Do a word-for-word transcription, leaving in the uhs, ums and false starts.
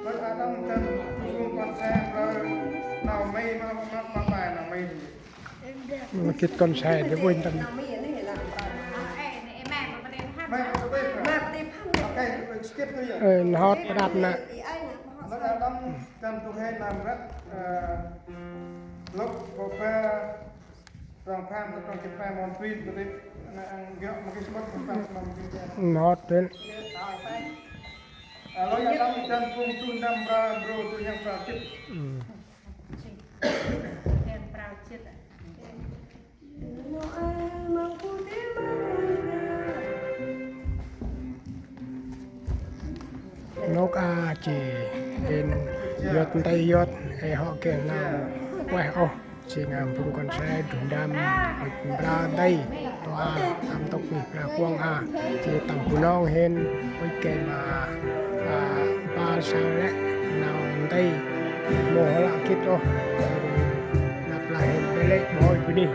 Lôch a đăm dăn phung kon se mprơ nau May ma, ma, ma, ma nau May. Gĭt kon se dê vơi tâm. May ma tê. Ok, skip tu ya. Ơ, nhhot prat nă. Lôch a đăm dăn phung he nau mprơ, ơ, Lôk kô pe trong pham trong kĭt pe mon pit bơtê. Nă ang gơ̆ ma kĭt sƀŭt trong pham ma kĭt pe. Nhhot dê. Ơ, lôch a đăm dăn phung tu năm mprơ mprơ tu yang prao chĭt. Yang prao chĭt. Nôk a jêh hên yot nti yot, ê hŏ geh nau ueh ôh, jêh ngăn phung kon se du ndăm, ŭch mprơ nti, tơ a, tâm ntŭk nih mprơ kuŏng a, jêh tâm Bunong hên, ŭch geh ma, a, mpơl saơ lĕ, nau nti, mâu lah gĭt ôh, nđâp lah hên bê lĕ bôi bunuyh.